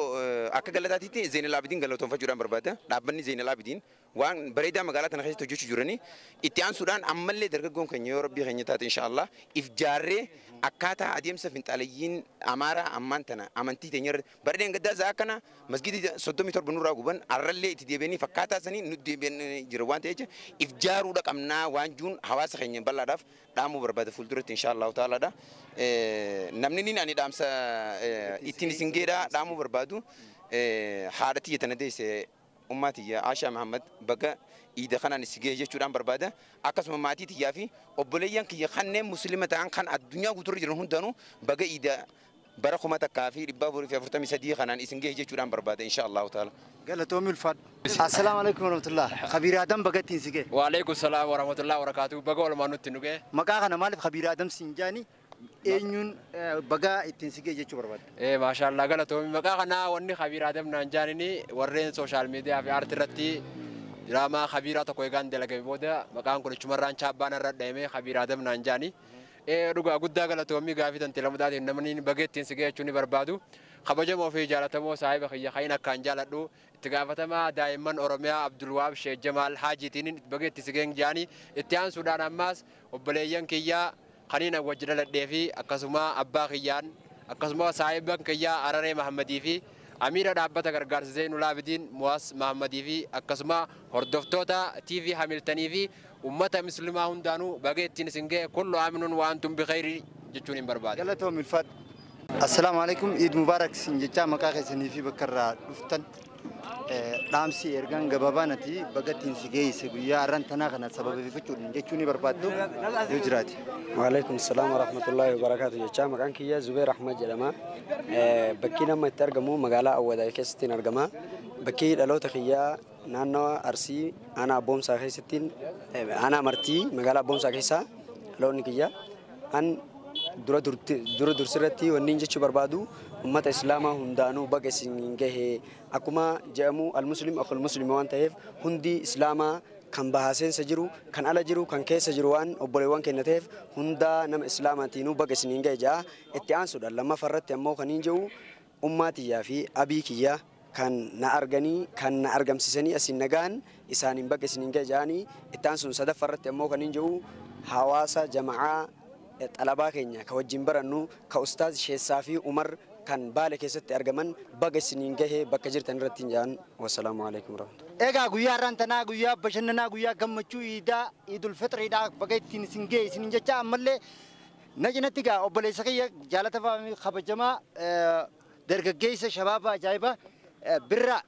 akka galataatitti Zeenal Abidiin galatoonfachuudhaan barbaada. Dhaabbanni Zeenal Abidiin waan bareedaa magaalaa tana keessatti hojjechuu jiranii itti aansuudhaan ammallee dargaggoon keenya yoo rabbii keenya taate inshaallah if jaarree akkaataa adeemsa finxaalayyiin Amaaraa ammaan tana amantii teenya irratti bareedeen gaddaa za'a kana masgidii 37 nurraa guban arrallee itti deebi'anii fakkaataa sanii nu deebi'anii jira waan ta'eef if jaaruudha qabnaa waan juun hawaasa keenya bal'aadhaaf dhaamuu barbaada fuulduratti inshaallahu taalaadha. Namni niin ani dhaamsa ittiin isin geedhaa dhaamuu barbaadu haadha tiyya tana deesse ummaa tiyya Aashaa Mahammad baga iida kanaan si ga'e jechuudhaan barbaada. Akkasuma maatii tiyyaa fi obboleeyyan kiyya kanneen muslima ta'an kan addunyaa guuturra jiran hundanuu baga iida bara 1443 kanaan isin ga'e jechuudhaan barbaada insha Allahu taala. Galatoomi ulfaadhu. Assalaamu alaikum warahmatullah. Khabiir Adam baga ittiin si ga'e. Wa alaikum salaam warahmatullahi wabarakatuh. Baga walumaan nutti nu ga'e. Maqaa kana maaliif Khabiir Adam siin jaani eenyuun baga ittiin si ga'e jechuu barbaadda? Maashaallah galatoomi. Maqaa kana wanni Khabiir Adam naan jaanini warreen sooshaal miidiyaa fi aartii irratti diraamaa Khabiiraa tokko eegaan dalagame booda maqaan kun ichumarraan chaabbaan irra dhahame Khabiir Adam naan jaani. Dhugaa guddaa galatoomii gaafii tante lamudaatiin namni baga ittiin si ga'e jechuun ni barbaadu. Kabajamoo fi jaalatamoo saahiba kiyya kayin akkaan jaaladhu itti gaafatamaa daa'imman Oromiyaa Abdulwaab Sheekh Jamaal Haajiitiin baga itti si ga'e jaani itti aansuudhaan ammaas obboleeyyan kiyyaa kaniin wajji dhaladhee fi akkasuma abbaa kiyyaan akkasuma saahiban kiyyaa Araree Mahammadii fi amiira dhaabbata gargaarsa Zeenul Aabidiin Muwaas Mahammadii fi akkasuma hordoftoota TV Hamiltanii fi ummata muslimaa hundaanuu baga ittiin isin ga'e kullu aaminun wa antum bikhayri jechuun hin barbaade. Galatoomi ulfaadhu. Assalaamu alaikum Eid Mubaarak siin jechaa maqaa keessanii fi bakka irraa dhuftan dhaamsi ergaan gabaabaa nati baga ittiin si geesse guyyaa har'aan tanaa kana sababeeffachuudhaan jechuu ni barbaaddu yoo jiraate. Waalaikum salaam wa rahmatullahi wa barakaatu jechaa maqaan kiyya Zubeer Ahmad jedhama. Bakki nama itti argamu magaalaa Awwadaay keessatti argama. Bakki dhaloota kiyyaa naannawa Arsii aanaa Abboomsaa keessatti aanaa Martii magaalaa Abboomsaa keessaa dhaloonni kiyya. An dura dursirratti wanni jechuu barbaadu ummata islaamaa hundaanuu baga isin gahe akkuma jedhamu almuslim akhul muslim waan ta'eef hundi islaamaa kan bahaa seensa jiru kan ala jiru kan keessa jiru waan obboleewwan keenya ta'eef hundaa nama islaamaatiinuu baga isin gahe ja'a itti aansuudhaan lammaffaarratti ammoo kan hin jiru ummaa tiyyaa fi abii kiyya kan na arganii kan na argamsiisanii asin nagaan isaaniin baga isin gahe ja'anii itti aansuun sadaffaarratti ammoo kan hin jiru hawaasa jama'aa xalabaa keenya ka wajjin barannu ka ustaaz Sheessaa fi Umar kan Baale keessatti argaman baga isiniin gahe bakka jirtan irratti hin ja'an. Wassalaamu alaikum warahmatullahi. Egaa guyyaa har'aan tanaa guyyaa bashannanaa guyyaa gammachuu iidaa Iidul Fitriidhaa baga ittiin isin gahe isiniin jecha ammallee na cinatti gaa obboleessa kiyya jaalatamaa fi kabajamaa dargaggeessa shabaaba ajaa'ibaa birraa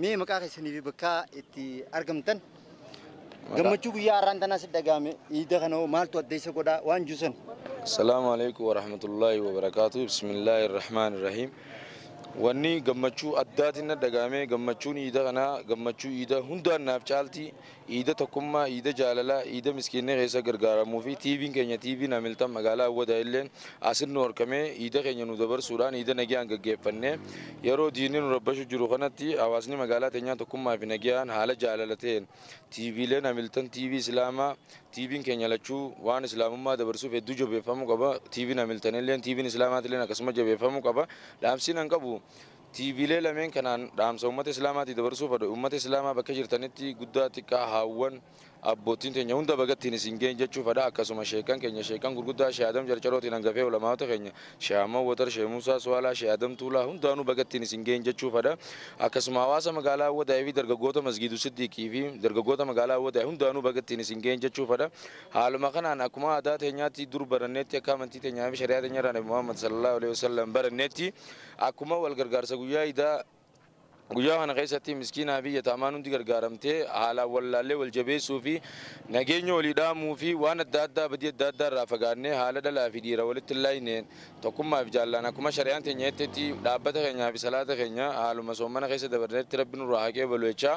mee maqaa keessanii fi bakka itti argamtan gammachuu guyyaa har'aan tanaa si dhaga'ame iida kana maaltu adda isa godhaa waan juusan. Assalaamu alaikum warahmatullahi wabarakaatuh. Bismillahir Rahmanir Rahim. Wanni gammachuu addaatiin na dhaga'ame gammachuun iida kanaa gammachuu iida hundaan naaf caalti iida tokkummaa iida jaalalaa iida miskiinni keessa gargaaramuu fi tiiviin keenya tiiviin Hamiltan magaalaa Awwadaa illeen asin nu horkamee iida keenya nu dabarsuudhaan iida nagayaan gaggeeffannee yeroo diinni nu rabbashu jiru kanatti hawaasni magaalaa teenyaa tokkummaa fi nagayaan haala jaalala ta'een tiiviileen Hamiltan tiivii Islaamaa tiiviin keenya lachuu waan islaamummaa dabarsuuf hedduu jabeeffamuu qaba. Tiiviin Hamiltan illeen tiiviin Islaamaat illeen akkasuma jabeeffamuu qaba. Dhaamsiin an qabu tiiviilee lameen kanaan dhaamsa uummata islaamaatii dabarsuuf fedhu uummata islaamaa bakka jirtanitti guddaa xiqqaa haawwan Abbootiin teenya hunda bagattiin isin geenye jechuu fedha. Akkasuma sheekan keenya sheekan gurguddaa Shee Adam Carcarootiin hangafee ulamaata keenya Shee Ahmad Watar, Shee Musaa Suwaalaa, Shee Adam Tuulaa hundaanuu bagattiin isin geenye jechuu fedha. Akkasuma hawaasa magaalaa Awwadaayii fi dargaggoota Masgiidu Siddiiqii fi dargaggoota magaalaa Awwadaayii hundaanuu bagattiin isin geenye jechuu fedha. Haaluma kanaan akkuma aadaa teenyaatti dur baranneetti akka amantii teenyaa fi shari'aa teenya irraa Nabi Muhammad sallallahu alaihi wasallam baranneetti akkuma wal gargaarsa guyyaa idaa guyyaa kana keessatti miskiinaa fi yataamaan hundi gargaaramtee haalaan wallaallee wal jabeessuu fi nageenya walii dhaamuu fi waan adda addaa badii adda addaa irraa fagaannee haala dhalaa fi dhiira walitti hin laayneen tokkummaa fi jaallaan akkuma shari'aan teenya jettetti dhaabbata keenyaa fi salaata keenya haaluma soomana keessa dabarneetti rabbi nurraa haqee balu jechaa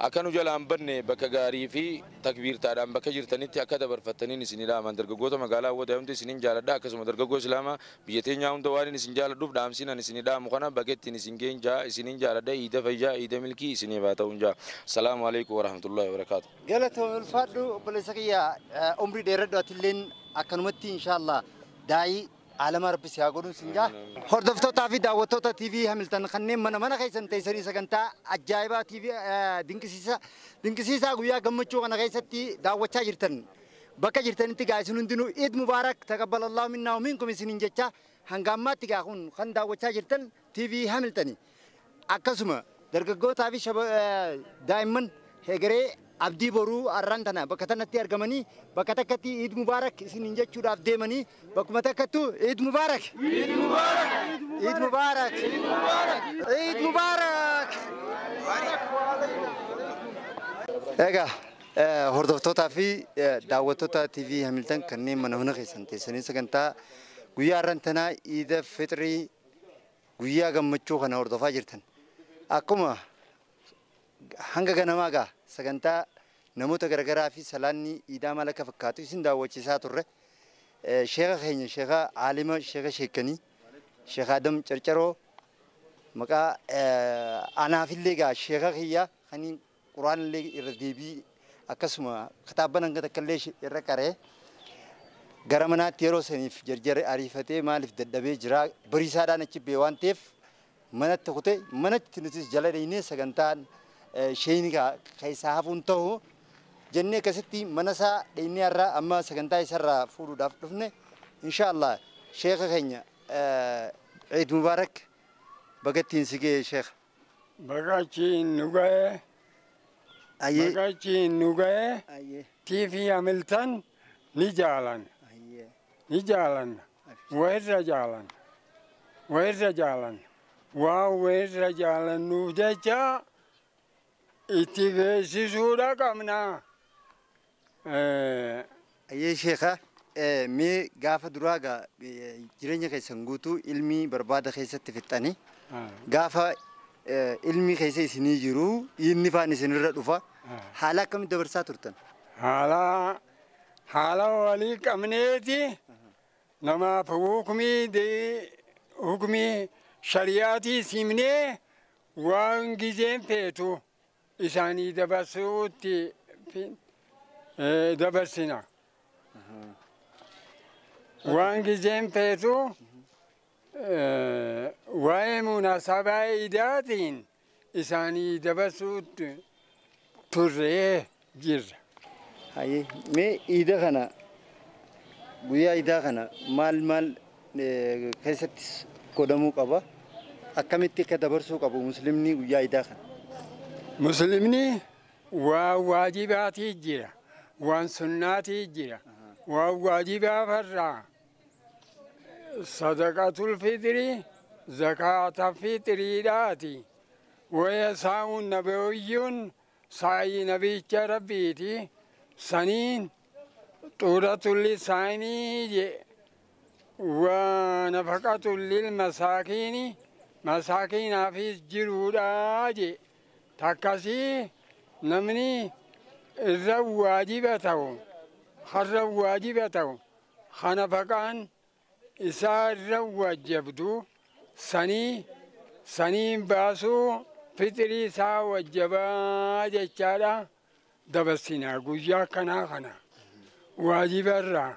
akka nu jalaan banne bakka gaarii fi takbiirtaadhaan bakka jirtanitti akka dabarfattaniin isinii dhaaman. Dargaggoota magaalaa Awwadaa hundi isiniin jaaladha. Akkasuma dargaggoo Islaamaa biyya teenyaa hunda waan isin jaaladhuuf dhaamsiin ani isinii dhaamu kana bakka ittiin isin geenye jaa isiniin jaaladha. Iida fayyaa iida milkii isiniif haa ta'uun jaa. Salaamu alaikum warahmatullahi wabarakaatu. Galatoom ulfaadhu obboleessa kiyya, umrii dheeradhu atilleen akkanumatti inshaallah daa'ii alama rabbi si haa godhuun sin jaa. Hordoftootaa fi daawwattoota TV Hamilton kanneen mana mana keessan teessanii sagantaa ajaa'ibaa TV dinqisiisaa guyyaa gammachuu kana keessatti daawwachaa jirtan. Bakka jirtanitti gaa isin hundinuu Eid Mubaarak taqabbalallahu minnaa wa minkum isiniin jecha hanga ammaatti gaa kun kan daawwachaa jirtan TV Hamiltoni. Akkasuma dargaggootaa fi daa'imman hegeree abdii boruu arraan tana bakka tanatti argamanii bakka takkatti Eid Mubaarak isiniin jechuudhaaf deemanii bakkuma takkattu Eid Mubaarak! Eid Mubaarak! Eid Mubaarak! Eid Mubaarak! Egaa hordoftootaa fi daawwattoota TV Hamilton kanneen mana mana keessan teessanii sagantaa guyyaa arraan tanaa Iida Fixrii guyyaa gammachuu kana hordofaa jirtan. Akkuma hanga ganamaa gaa sagantaa namoota garagaraa fi salaanni iidaa maal akka fakkaatu isin daawwachiisaa turre. Sheeka keenya sheeka aalima sheeka sheekanii Sheekh Adam Carcaroo maqaa anaafillee gaa sheeka kiyya kan quraanillee irra deebii akkasuma kitaabban hanga takkallee irra qaree gara manaatti yeroo saniif jarjare ariifatee maaliif dadhabee jira bariisaadhaan achi bee waan ta'eef manatti kutee manatti nutis jala dheenee sagantaan sheeyni keessaa hafuun ta'u jennee akkasitti mana isaa dheenee irraa amma sagantaa isarraa fuudhuudhaaf dhufne inshaallah sheeka keenya Eid Mubaarak bagattiin si ga'e sheeka. Bagachiin nu ga'e. Bagachiin nu ga'e. TV Hamilton ni jaalan. Ni jaalan. Warra jaalan. Warra jaalan. Waa warra jaalannuuf jecha itti geessisuudha qabna. Ayyee sheeka mee gaafa duraa gaa jireenya keessan guutuu ilmi barbaada keessatti fixxanii gaafa ilmi keessa isinii jiru inni faan isinirra dhufa haala akkamitti dabarsaa turtan? Haala walii qabneeti namaaf hukumii shari'aatii simnee waan gizeen feetu isaanii dabarsuutti dabarsina. Waan gizeen feetu waa'ee munaasabaa idaatiin isaanii dabarsuutti turree jirra. Hayyee mee iida kana guyyaa iidaa kana maal maal keessatti godhamuu qaba? Akkamitti akka dabarsuu qabu muslimni guyyaa iidaa kana? Muslimni waa waajibaatii jira, waan sunnaatii jira, waan waajibaa farraa sadaqatul fitrii zakaata fitriidhaati. Waya saa'uun nabiyyuun saa'ii nabicha rabbiiti. Saniin xuuratul lisaanii je waa nafaqatul lil masaakiini masaakiinaafis jiruudhaa je takkasii namni irra waajiba ta'u harra waajiba ta'u hanafaqaan isaa irra wajjabdu sanii saniin baasuu fixrii isaa wajjabaa jechaadha dabarsinaa guyyaa kanaa kana waajibarraa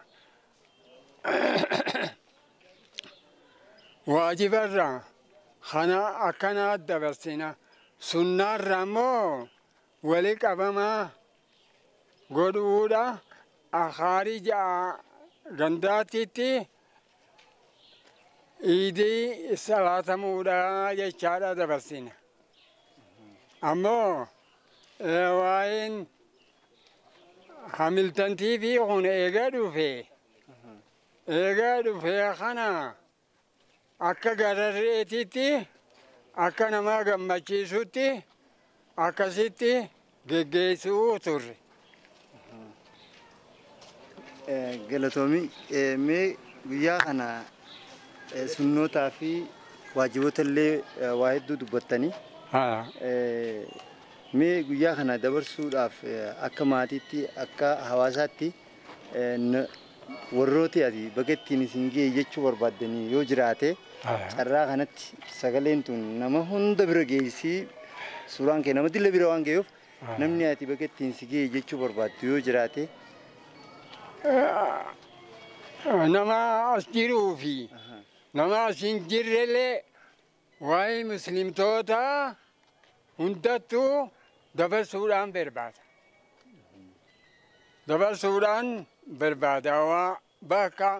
waajibarraa kana akkanaa dabarsina sunnaarraa immoo wali qabamaa godhuudha khaarija gandaatitti iidii salaatamuudha jechaadha dabarsina. Ammoo waa'een Hamilton TV kun eega dhufe kana akka gararreetitti akka nama gammachiisutti akkasitti geggeessuu turre. Galatoomii mee guyyaa kana sunnootaa fi waajiboota illee waa hedduu dubbattanii. Mee guyyaa kana dabarsuudhaaf akka maatiitti akka hawaasaatti warrooti ati baga ittiin isin ga'e jechuu barbaaddanii yoo jiraate carraa kanatti sagaleen tun nama hunda bira geessii suuraan kee nama dilla bira waan ga'eef namni ati baga ittiin si ga'e jechuu barbaaddu yoo jiraate. Nama as jiruu fi nama as hin jirrellee waa'ee muslimtoota hundattuu dabarsuudhaan barbaada. Dabarsuudhaan barbaada waa bakka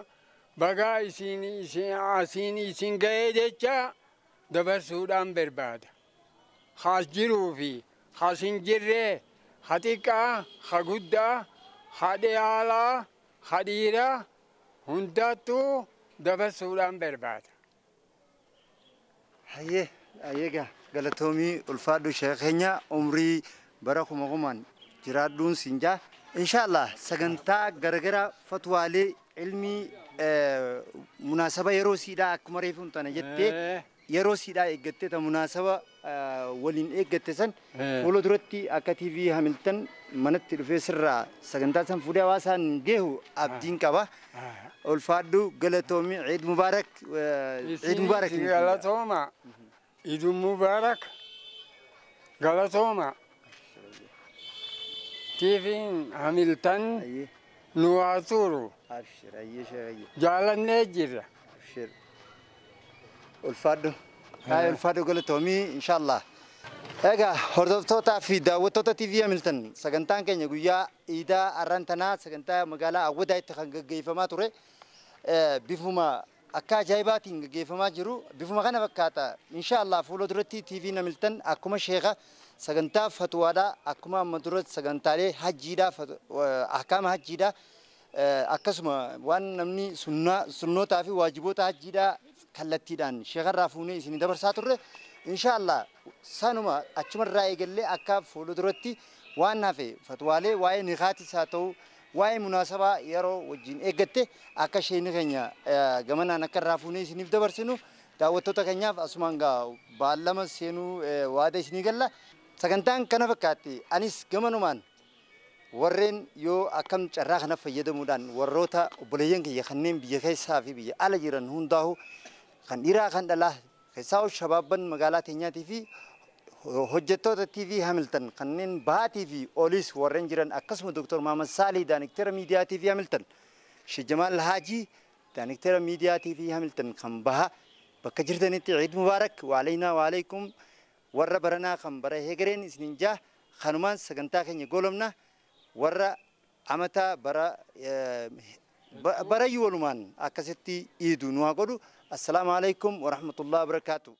baga asiin isin ga'ee jecha dabarsuudhaan barbaada. Has jiruu fi has hin jirree ha xiqqaa ha guddaa ha dhiyaalaa ha dhiiraa hundattuu dabarsuudhaan barbaada. Hayyee hayyeegaa galatoomii ulfaadhu sheekh keenya umrii bara kuma kumaan jiraadhuun siin jaa. Inshaallah sagantaa garagaraa fatwaalee ilmii munaasaba yeroo siidhaa akkuma reefuun tana jettee yeroo siidhaa eeggattee ta munaasaba waliin eeggatte san fuula duratti akka TV Hamilton manatti dhufee sirraa sagantaa san fuudhee hawaasaan geehu abdiin qaba. Ulfaadhu galatoomii Eid Mubaarak Eid Mubaarak. Galatooma Eid Mubaarak galatooma. TV'n Hamilton nu haa turu. Jaalannee jirra. Ulfaadhu. Ulfaadhu galatoomii inshaallah. Egaa hordoftootaa fi daawwattoota TV Hamilton sagantaan keenya guyyaa iidaa arraan tanaa sagantaa magaalaa Awwadaayitti kan gaggeeffamaa ture. Bifuma akka ajaa'ibaatiin gaggeeffamaa jiru bifuma kana fakkaata. Inshaallah fuula duratti TV Hamilton akkuma sheekha sagantaa fatwaadhaa akkuma amma duratti sagantaalee hajjiidhaa ahkaama hajjiidhaa akkasuma waan namni sunnootaa fi waajiboota hajjiidhaa kallattiidhaan sheekarraa fuunee isin dabarsaa turre. Inshaallah sanuma achumarraa eegallee akka fuula duratti waan hafe fatwaalee waa'ee nikaatis haa ta'u waa'ee munaasabaa yeroo wajjin eeggatte akka sheekni keenya gamanaan akka irraa fuunee isiniif dabarsinu daawwattoota keenyaaf asumaan gaa baallama seenuu waada isinii galla. Sagantaan kana fakkaatti anis gamanumaan warreen yoo akkam carraa kana fayyadamuudhaan warroota obboleeyyan kiyya kanneen biyya keessaa fi biyya ala jiran hundaa'u kan dhiiraa kan dhalaa keessaa shabaabban magaalaa teenyaatii fi hojjettoota TV Hamilton kanneen baatii fi olis warreen jiran akkasuma Dr. Mahamad Saalii daaniktera miidiyaa TV Hamilton Sheekh Jamaal Haajii daaniktera miidiyaa TV Hamilton kan baha bakka jirtanitti Eid Mubaarak waalaynaa waalaykum warra baranaa kan bara hegereen isinin jaa kanumaan sagantaa keenya goolomna warra amata bara barayyuu walumaan akkasitti iiduu nu haa godhu. Assalaamu alaikum warahmatullahi wabarakaatuh.